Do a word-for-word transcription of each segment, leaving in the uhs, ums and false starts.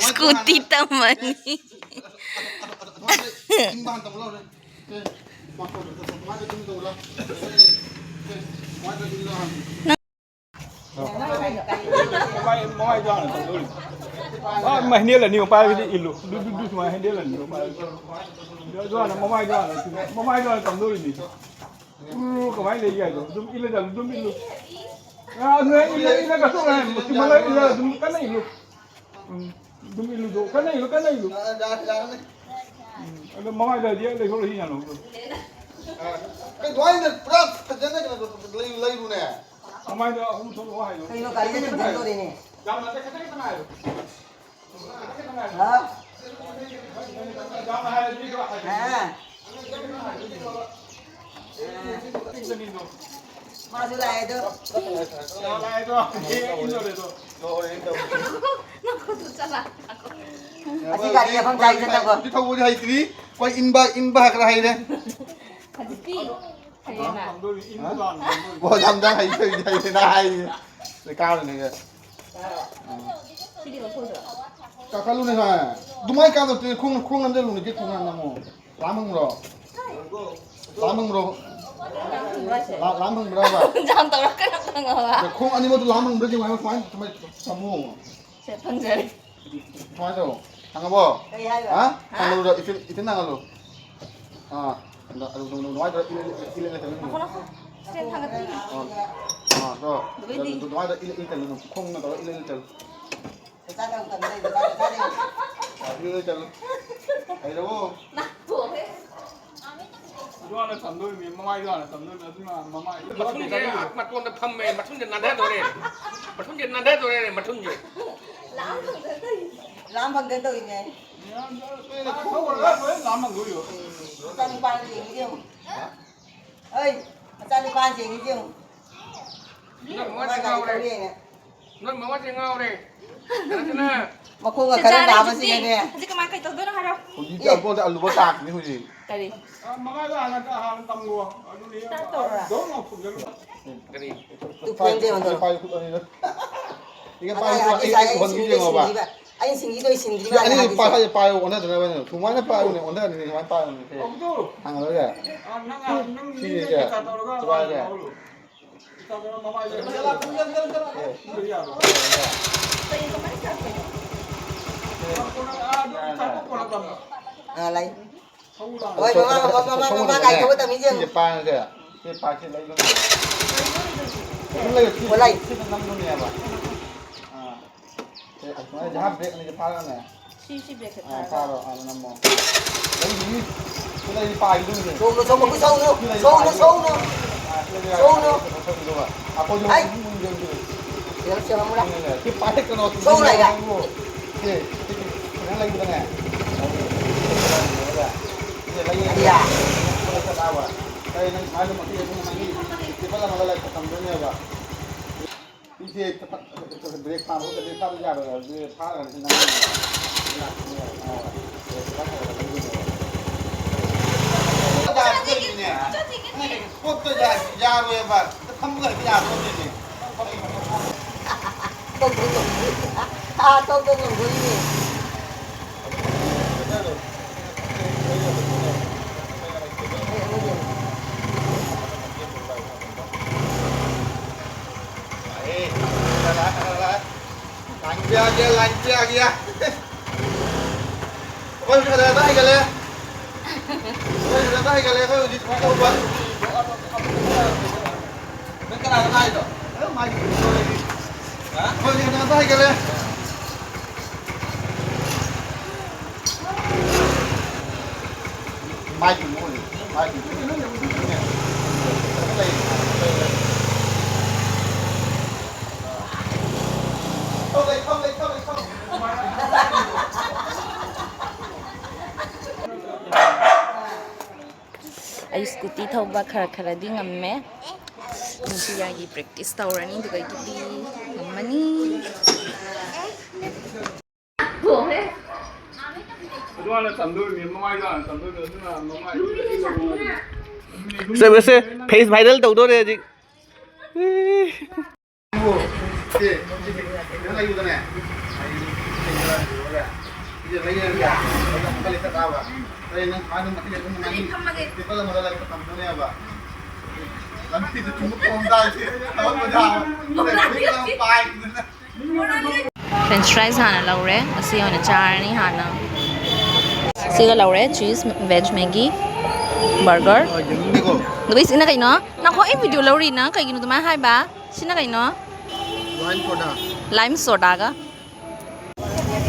ꯁ꯭ꯀꯨꯇꯤ ꯇꯝꯃꯅꯤ꯫ ꯃꯃꯥꯏ, ꯃꯃꯥꯏꯗꯣ ꯍꯥꯟꯅ ꯇꯧꯗꯣꯔꯤꯅꯤ꯫ ꯑꯥ, ꯃꯥ ꯍꯦꯟꯗꯦꯜ ꯑꯅꯤꯃꯛ ꯄꯥꯏꯔꯒꯗꯤ ꯏꯜꯂꯨ꯫ ꯗꯨ, ꯗꯨ, ꯗꯨ ꯁꯨꯃꯥꯏꯅ ꯍꯦꯟꯗꯦꯜ ꯑꯅꯤꯃꯛ ꯄꯥꯏꯔꯒ꯫ ꯑꯗꯨ ꯍꯥꯟꯅ ꯃꯃꯥꯏꯗꯣ ꯍꯥꯟꯅ, ꯃꯃꯥꯏꯗꯣ ꯍꯥꯟꯅ ꯇꯝꯗꯣꯔꯤꯅꯤ꯫ ꯎ, ꯀꯃꯥꯏꯅ ꯂꯩꯒꯦ ꯍꯥꯏꯗꯣ꯫ ꯑꯗꯨꯝ ꯏꯜꯂ ꯆꯠꯂꯨ, ꯑꯗꯨꯝ ꯏꯜꯂꯨ꯫ ꯑꯥ, ꯑꯗꯨ ꯍꯦꯛ ꯏꯜꯂ, ꯏꯜꯂ ꯀꯠꯊꯣꯛꯈ꯭ꯔꯦ꯫ ꯃꯁꯤ ꯃꯂꯩ ꯏꯜꯂ ꯑꯗꯨꯝ ꯀꯟꯅ ꯏꯜꯂꯨ꯫ ꯎꯝ꯫ ꯑꯗꯨꯝ ꯏꯜꯂꯨꯗꯣ꯫ ꯀꯟꯅ ꯏꯜꯂꯨ, ꯀꯟꯅ ꯏꯜꯂꯨ꯫ ꯌꯥꯔꯦ, ꯌꯥꯔꯦ, ꯌꯥꯔꯦ꯫ ꯎꯝ꯫ ꯑꯗꯣ ꯃꯃꯥꯏꯗ ꯍꯧꯖꯤꯛ ꯂꯩꯊꯣꯛ ꯂꯩꯁꯤꯟ ꯌꯥꯅꯕꯗꯣ꯫ ꯀꯩ ꯑꯗꯨꯃꯥꯏꯅ ꯄꯨꯔꯥ ꯐꯖꯅ ꯀꯩꯅꯣ ꯂꯩ-, ꯂꯩꯔꯨꯅꯦ꯫ ꯃꯃꯥꯏꯗ ꯑꯍꯨꯝ ꯊꯣꯛꯂꯛꯑꯣ ꯍꯥꯏꯌꯣ꯫ ꯀꯩꯅꯣ ꯒꯥꯔꯤꯗ ꯆꯤꯡꯁꯤꯟꯗꯣꯔꯤꯅꯦ꯫ ꯌꯥꯝꯅ ꯈꯤꯇꯪ ꯈꯤꯇꯪ ꯍꯥꯏꯌꯣ꯫ ꯈꯤꯇꯪ ꯈꯤꯇꯪ ꯍꯥꯏꯌꯣ꯫ ꯍꯥ? ꯌꯥꯝꯅ ꯍꯥꯏꯔꯗꯤ ꯍꯥꯏꯌꯣ꯫ ꯍꯥ? ꯃꯥꯁꯨ ꯂꯥꯛꯑꯦ ꯑꯗꯣ꯫ ꯂꯥꯛꯑꯦ ꯑꯗꯣ꯫ ꯑꯦ, ꯏꯟꯗꯣꯔꯦ ꯑꯗꯣ꯫ ꯅꯈꯨꯠꯇꯨ ꯆꯠꯂ꯫ ꯑꯁꯤ ꯒꯥꯔꯤ ꯃꯐꯝ ꯆꯥꯏ ꯆꯠꯇꯕꯣ? ꯍꯧꯖꯤꯛ ꯊꯧꯕꯗꯤ ꯍꯩꯇ꯭ꯔꯤ꯫ ꯑꯩꯈꯣꯏ ꯏꯟꯕ, ꯏꯟꯕ ꯈꯔ ꯍꯩꯔꯦ꯫ ꯍꯧꯖꯤꯛꯇꯤ ꯍꯩꯔꯦꯅ꯫ ꯍꯥ? ꯍꯣꯏ, ꯌꯥꯝ ꯌꯥꯝ ꯍꯩ, ꯍꯩ, ꯍꯩ, ꯍꯩ ꯍꯥꯏꯌꯦ꯫ ꯁꯤ ꯀꯥꯔꯨꯅꯦ꯫ ꯁꯤꯗꯤ ꯂꯧꯊꯣꯛꯑꯣ꯫ ꯀꯥꯈꯠꯂꯨꯅꯦ ꯁ꯭ꯋꯥꯏ꯫ ꯑꯗꯨꯃꯥꯏ ꯀꯥꯗꯧ ꯅꯠꯇꯦ, ꯈꯣꯡ, ꯈꯣꯡ ꯅꯝꯖꯜꯂꯨꯅꯦ, ꯒꯦꯠ ꯈꯣꯡ ꯅꯝꯃꯣ꯫ ꯂꯥꯝ ꯍꯪꯕ꯭ꯔꯣ? ꯂꯥꯝ ꯍꯪꯕ꯭ꯔꯣ? ꯂꯥꯝ ꯍꯪꯕ꯭ꯔꯕ? ꯌꯥꯝ ꯇꯧꯔꯛꯀꯅꯨ ꯈꯪꯉꯕ? ꯑꯗ ꯈꯣꯡ ꯑꯅꯤꯃꯛꯇꯣ ꯂꯥꯝ ꯍꯪꯕ꯭ꯔꯥ ꯌꯦꯡꯉꯣ ꯍꯥꯏꯕ, ꯁꯨꯃꯥꯏꯅ, ꯁꯨꯃꯥꯏꯅ ꯊꯝꯃꯣ꯫ ꯁꯦ, ꯐꯪꯖꯔꯦ꯫ ꯁꯨꯃꯥꯏꯅ ꯇꯧ꯫ ꯊꯥꯡꯒꯠꯂꯣ꯫ ꯀꯩ ꯍꯥꯏꯕ? ꯍꯥ? ꯊꯥꯡꯒꯠꯂꯣ, ꯏꯆꯦ, ꯏꯆꯦ ꯊꯥꯡꯒꯠꯂꯣ꯫ ꯑꯥ, ꯑꯗ, ꯑꯗꯨ, ꯑꯗꯨ, ꯑꯗꯨꯃꯥꯏꯅ ꯇꯧꯔ ꯏꯜ-, ꯏꯜ-, ꯏꯜ-, ꯏꯜ-, ꯏꯜ-, ꯏꯜ-, ꯉꯥꯏꯈꯣ, ꯉꯥꯏꯈꯣ꯫ ꯁꯦ, ꯊꯥꯡꯒꯠꯄꯤꯒꯦ꯫ ꯑꯥ, ꯑꯥ, ꯑꯗꯣ, ꯂꯣꯏꯗꯤ꯫ ꯑꯗꯨ, ꯑꯗꯨꯃꯥꯏꯅ ꯏꯜ-, ꯏꯜ-, ꯏꯜ-, ꯏꯜ-, ꯈꯣꯡꯅ ꯇꯧꯔ ꯏꯜ-, ꯏꯜ-, ꯏꯜ-꯫ ꯄꯩꯁꯥ ꯀꯌꯥꯝ ꯀꯟꯗꯣꯏ? ꯄꯩꯁꯥ, ꯄꯩꯁꯥ ꯂꯩ꯫ ꯑꯥ, ꯏꯜ-, ꯏꯜ-, ꯏꯜ-꯫ ꯍꯩꯔꯕꯣ? ꯅꯥꯇꯣꯟꯁꯦ꯫ ꯑꯗꯨ ꯍꯥꯟꯅ ꯇꯝꯗꯣꯏꯅꯦ, ꯃꯃꯥꯏꯗꯣ ꯍꯥꯟꯅ ꯇꯝꯗꯣꯏꯅꯦ, ꯑꯗꯨꯅ ꯃꯃꯥꯏ꯫ ꯃꯊꯨꯟꯁꯦ ꯃꯇꯣꯟꯗ ꯐꯝꯃꯦ, ꯃꯊꯨꯟꯁꯦ ꯅꯥꯟꯊꯗꯣꯔꯦ꯫ ꯃꯊꯨꯟꯁꯦ ꯅꯥꯟꯊꯗꯣꯔꯦ, ꯃꯊꯨꯟꯁꯦ꯫ ꯂꯥꯝ ꯐꯪꯗꯅ ꯇꯧꯔꯤꯅꯦ꯫ ꯂꯥꯝ ꯐꯪꯗꯣꯏꯔꯣ? ꯃꯆꯥꯅꯨꯄꯥꯅ ꯌꯦꯡꯉꯤꯁꯦ ꯌꯦꯡꯉꯨ꯫ ꯑꯩ, ꯃꯆꯥꯅꯨꯄꯥꯅ ꯌꯦꯡꯉꯤꯁꯦ ꯌꯦꯡꯉꯨ꯫ ꯅꯣꯏ ꯃꯃꯥꯁꯦ ꯉꯥꯎꯔꯦ꯫ ꯅꯣꯏ ꯃꯃꯥꯁꯦ ꯉꯥꯎꯔꯦ꯫ ꯃꯈꯣꯡꯒ ꯁꯤ ꯈꯔ ꯆꯥꯔꯦ ꯅꯥꯕꯁꯤꯅꯅꯦ꯫ ꯍꯧꯖꯤꯛꯇꯤ꯫ ꯍꯧꯖꯤꯛ ꯀꯃꯥꯏ ꯀꯩ ꯇꯧꯗꯣꯏꯅꯣ ꯍꯥꯏꯔꯣ꯫ ꯍꯧꯖꯤꯛꯇꯤ ꯑꯦ꯫ ꯑꯃꯨꯛ ꯑꯂꯨꯕ ꯇꯥꯛꯈꯤꯅꯤ ꯍꯧꯖꯤꯛ꯫ ꯀꯔꯤ? ꯑ, ꯃꯉꯥꯗ ꯍꯥꯟꯅ, ꯍꯥꯟꯅ ꯇꯝꯈꯣ꯫ ꯑꯗꯨꯅꯤ ꯇꯥꯛ ꯇꯧꯔꯣ꯫ ꯑꯗꯨꯝ ꯑꯃꯨꯛ ꯐꯨꯝꯖꯤꯜꯂꯨ꯫ ꯀꯔꯤ? ꯇꯨ ꯐꯦꯟꯗꯦ ꯌꯦꯡꯉꯣ꯫ ꯄꯥꯏꯌꯨ, ꯄꯥꯏꯌꯨ, ꯄꯥꯏꯌꯨ꯫ ꯏꯆꯦ, ꯄꯥꯏꯌꯨ, ꯑꯩ ꯎꯍꯟꯕꯤꯒꯦ ꯌꯦꯡꯉꯣꯕ꯫ ꯑꯩ ꯁꯤꯡꯒꯤꯗꯣ ꯑꯩ ꯁꯤꯟꯗ꯭ꯔꯤ ꯁꯤ ꯃꯥꯜꯂꯦ ꯑꯅꯤ ꯍꯥꯏꯁꯦ꯫ ꯄꯥꯏ-, ꯄꯥꯏꯌꯣ, ꯑꯣꯟꯅꯗꯅꯕ ꯑꯣꯏꯅ꯫ ꯁꯨꯃꯥꯏꯅ ꯄꯥꯏꯌꯨꯅꯦ, ꯑꯣꯟꯅꯗꯅꯤ, ꯁꯨꯃꯥꯏꯅ ꯄꯥꯏꯌꯨꯅꯦ꯫ ꯁꯤ ꯍꯥꯡꯉꯔꯣꯏꯒꯦ꯫ ꯁꯤꯁꯦ ꯁꯨꯃꯥꯏꯅ꯫ ꯑꯥ, ꯂꯩ꯫ ꯍꯣꯏ, ꯃꯃꯥ, ꯃꯃꯥ, ꯃꯃꯥ, ꯃꯃꯥ, ꯀꯥꯏ ꯊꯧꯕ ꯇꯝꯃꯤꯁꯦ ꯌꯦꯡꯉꯨ꯫ ꯁꯤꯁꯦ ꯄꯥꯏꯔꯒ, ꯁꯤ ꯄꯥꯏꯔꯒ ꯂꯩꯕ ꯉꯝꯃꯣꯏ꯫ ꯑꯗꯨꯝ ꯂꯩꯌꯣ, ꯁꯤ, ꯑꯣ, ꯂꯩ꯫ ꯁꯤꯗ ꯅꯝꯗꯣꯏꯅꯦꯕ꯫ ꯑꯥ꯫ ꯑꯦ, ꯑꯗꯨꯃꯥꯏꯅ ꯖꯍꯥ ꯕ꯭ꯔꯦꯛ ꯑꯅꯤꯁꯦ ꯐꯥꯔꯒꯅꯦ꯫ ꯁꯤ, ꯁꯤ ꯕ꯭ꯔꯦꯛꯁꯦ ꯑꯥ, ꯐꯥꯔꯒ꯫ ꯐꯥꯔꯣ, ꯑꯥ, ꯅꯝꯃꯣ꯫ ꯂꯩꯅꯤ꯫ ꯁꯤ ꯂꯩꯔꯗꯤ ꯄꯥꯏꯈꯤꯗꯣꯏꯅꯦ꯫ ꯁꯣꯝꯗ, ꯁꯣꯝꯗ, ꯁꯣꯝꯗ, ꯁꯤ ꯂꯩꯔꯗꯤ ꯁꯣꯝꯗ, ꯄꯥꯏꯈꯤꯗꯣꯏꯅꯦ꯫ ꯁꯣꯝꯗ꯫ ꯑꯥ, ꯁꯤ ꯂꯩꯔꯗꯤ ꯁꯣꯝꯗ꯫ ꯄꯥꯏꯈꯤꯗꯣꯏꯅꯦ꯫ ꯑꯩꯈꯣꯏꯁꯨ ꯑꯩ꯫ ꯃꯨꯟ ꯌꯦꯡꯗꯣꯏꯅꯦ꯫ ꯁꯤ ꯄꯥꯏꯔꯛꯀꯅꯣ꯫ ꯁꯣꯝ ꯂꯩꯔꯦ꯫ ꯁꯦ, ꯁꯤ ꯈꯤꯇꯪ ꯂꯩꯕꯗꯅꯦ꯫ ꯁꯤ ꯂꯩꯌꯦ꯫ ꯑꯌꯥ꯫ ꯀꯩ ꯅꯪ ꯁꯨꯃꯥꯏꯅ ꯃꯇꯦꯛ ꯑꯃ ꯅꯪꯒꯤ ꯇꯦꯕꯜ ꯑꯃꯗ ꯂꯩ ꯊꯝꯗꯣꯏꯅꯦꯕ꯫ ꯁꯤꯁꯦ ꯕ꯭ꯔꯦꯛ ꯐꯥꯕ ꯈꯛꯇꯗꯤ ꯐꯥꯕ ꯌꯥꯔꯣꯏ꯫ ꯍꯧꯖꯤꯛ ꯐꯥꯔꯒꯗꯤ ꯅꯪ ꯄꯣꯠꯇꯣ ꯌꯥ-, ꯌꯥꯔꯣꯏꯕ꯫ ꯐꯝꯃꯒ ꯌꯥꯗꯣꯏꯅꯦ꯫ ꯇꯧꯗꯧ ꯇꯧꯗꯣꯏꯅꯦ꯫ ꯑꯥ, ꯇꯧꯗꯧ ꯇꯧꯗꯣꯏꯅꯦ꯫ ꯂꯥꯏꯟꯁꯦ ꯌꯥꯒꯦ, ꯂꯥꯏꯟꯁꯦ ꯌꯥꯒꯦ꯫ ꯑꯩꯈꯣꯏ ꯍꯧꯖꯤꯛ ꯈꯔ ꯈꯔ ꯍꯩꯒꯠꯂꯦ꯫ ꯑꯩꯈꯣꯏ ꯍꯧꯖꯤꯛ ꯈꯔ ꯍꯩꯒꯠꯂꯦ꯫ ꯑꯩꯈꯣꯏ ꯍꯧꯖꯤꯛ ꯁꯨꯃꯥꯏꯅ ꯇꯧꯕ꯫ ꯅꯪ ꯀꯅꯥꯗ ꯍꯥꯏꯗꯣ? ꯑꯦ, ꯃꯥꯏ ꯍꯥ? ꯑꯩꯈꯣꯏ ꯍꯧꯖꯤꯛ ꯈꯔ ꯈꯔ ꯍꯩꯒꯠꯂꯦ꯫ ꯃꯥꯏ ꯀꯨꯝꯕ ꯑꯣꯏꯔꯦ꯫ ꯃꯥꯏ ꯀꯨꯝꯕ ꯑꯣꯏꯔꯦ꯫ ꯂꯩ, ꯂꯩ, ꯂꯩ꯫ ꯑꯩ ꯁ꯭ꯀꯨꯇꯤ ꯊꯧꯕ ꯈꯔ ꯈꯔꯗꯤ ꯉꯝꯃꯦ꯫ ꯅꯨꯡꯁꯤꯌꯥꯒꯤ ꯄ꯭ꯔꯦꯛꯇꯤꯁ ꯇꯧꯔꯅꯤ, ꯑꯗꯨꯗꯒꯤꯗꯤ ꯉꯝꯃꯅꯤ꯫ ꯑꯗꯨ ꯍꯥꯟꯅ ꯇꯝꯗꯣꯏꯅꯦ, ꯃꯃꯥꯏꯗꯣ ꯍꯥꯟꯅ ꯇꯝꯗꯣꯏꯅꯦ, ꯑꯗꯨꯅ ꯃꯃꯥꯏ ꯁꯦ, ꯁꯦ, ꯐꯦꯁ ꯚꯥꯏꯔꯦꯜ ꯇꯧꯗꯣꯔꯦ ꯍꯧꯖꯤꯛ꯫ ꯁꯦ, ꯁꯤꯗ ꯂꯩꯌꯨꯗꯅꯦ꯫ French fries ꯍꯥꯟꯅ ꯂꯧꯔꯦ꯫ ꯑꯁꯤ ꯑꯣꯏꯅ ꯆꯥꯔꯅꯤ ꯍꯥꯟꯅ꯫ ꯁꯤꯒ ꯂꯧꯔꯦ꯫ Cheese, veg Maggi, burger꯫ ꯑꯗꯨꯒ ꯁꯤꯅ ꯀꯩꯅꯣ? ꯅꯈꯣ ꯑꯩ video ꯂꯧꯔꯤ, ꯅꯪ ꯀꯩꯒꯤꯅꯣ ꯑꯗꯨꯃꯥꯏꯅ ꯍꯥꯏꯕ? ꯁꯤꯅ ꯀꯩꯅꯣ? Lime soda꯫ Lime sodaꯒ꯫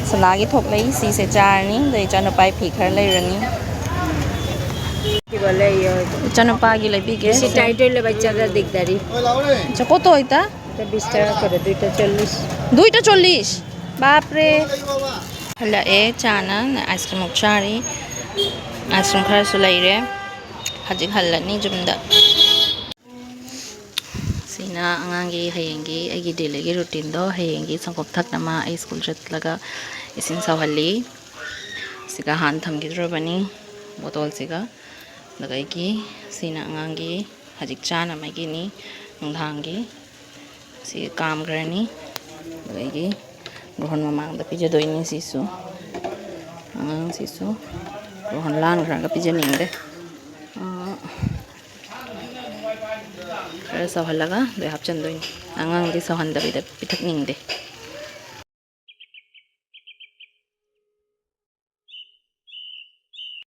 ꯁꯂꯥꯒꯤ ꯊꯣꯛꯂꯛꯏ꯫ ꯁꯤꯁꯦ ꯆꯥꯔꯅꯤ꯫ ꯑꯗꯩ ꯏꯆꯥꯅꯨꯄꯥꯒꯤ ꯐꯤ ꯈꯔ ꯂꯩꯔꯅꯤ꯫ ꯏꯆꯥꯅꯨꯄꯥꯒꯤ ꯂꯩꯕꯤꯒꯦ꯫ ꯁꯤ tight ꯑꯣꯏ ꯂꯩꯕ ꯏꯆꯥꯗ ꯗꯤꯛꯗꯥꯔꯤ꯫ ꯆꯀꯣ ꯇꯣ ꯏꯇꯥ꯫ ꯏꯇꯥ ꯕꯤꯁ ꯇꯔꯥ ꯀꯔꯦ, ꯗꯨꯏꯇ ꯆꯜꯂꯤꯁ꯫ ꯗꯨꯏꯇ ꯆꯜꯂꯤꯁ? ꯕꯥꯞꯔꯦ꯫ ꯍꯜꯂꯛꯑꯦ꯫ ꯆꯥꯅ ice cream ꯑꯃꯨꯛ ꯆꯥꯔꯤ꯫ Ice cream ꯈꯔꯁꯨ ꯂꯩꯔꯦ꯫ ꯍꯧꯖꯤꯛ ꯍꯜꯂꯅꯤ ꯌꯨꯝꯗ꯫ ꯁꯤꯅ ꯑꯉꯥꯡꯒꯤ ꯍꯌꯦꯡꯒꯤ ꯑꯩꯒꯤ dailyꯒꯤ routineꯗꯣ꯫ ꯍꯌꯦꯡꯒꯤ ꯁꯪꯒꯣꯝ ꯊꯛꯅꯕ ꯑꯩ school ꯆꯠꯂꯒ ꯏꯁꯤꯡ ꯁꯧꯍꯜꯂꯤ꯫ ꯁꯤꯒ ꯍꯥꯟꯅ ꯊꯝꯈꯤꯗ꯭ꯔꯕꯅꯤ bottleꯁꯤꯒ꯫ ꯑꯗꯨꯒ ꯑꯩꯒꯤ ꯁꯤꯅ ꯑꯉꯥꯡꯒꯤ ꯍꯧꯖꯤꯛ ꯆꯥꯅꯕꯒꯤꯅꯤ ꯅꯨꯡꯗꯥꯡꯒꯤ꯫ ꯁꯤ ꯀꯥꯝꯈ꯭ꯔꯅꯤ꯫ ꯑꯗꯒꯤ ꯒ꯭ꯔꯣꯍꯣꯟ ꯃꯃꯥꯡꯗ ꯄꯤꯖꯗꯣꯏꯅꯤ ꯁꯤꯁꯨ꯫ ꯑꯉꯥꯡꯁꯤꯁꯨ ꯒ꯭ꯔꯣꯍꯣꯟ ꯂꯥꯟꯈ꯭ꯔꯒ ꯄꯤꯖꯅꯤꯡꯗꯦ꯫ ꯑꯥ, ꯈꯔ ꯁꯧꯍꯜꯂꯒ ꯂꯣꯏ ꯍꯥꯞꯆꯤꯟꯗꯣꯏꯅꯤ꯫ ꯑꯉꯥꯡꯗꯤ ꯁꯧꯍꯟꯗꯕꯤꯗ ꯄꯤꯊꯛꯅꯤꯡꯗꯦ꯫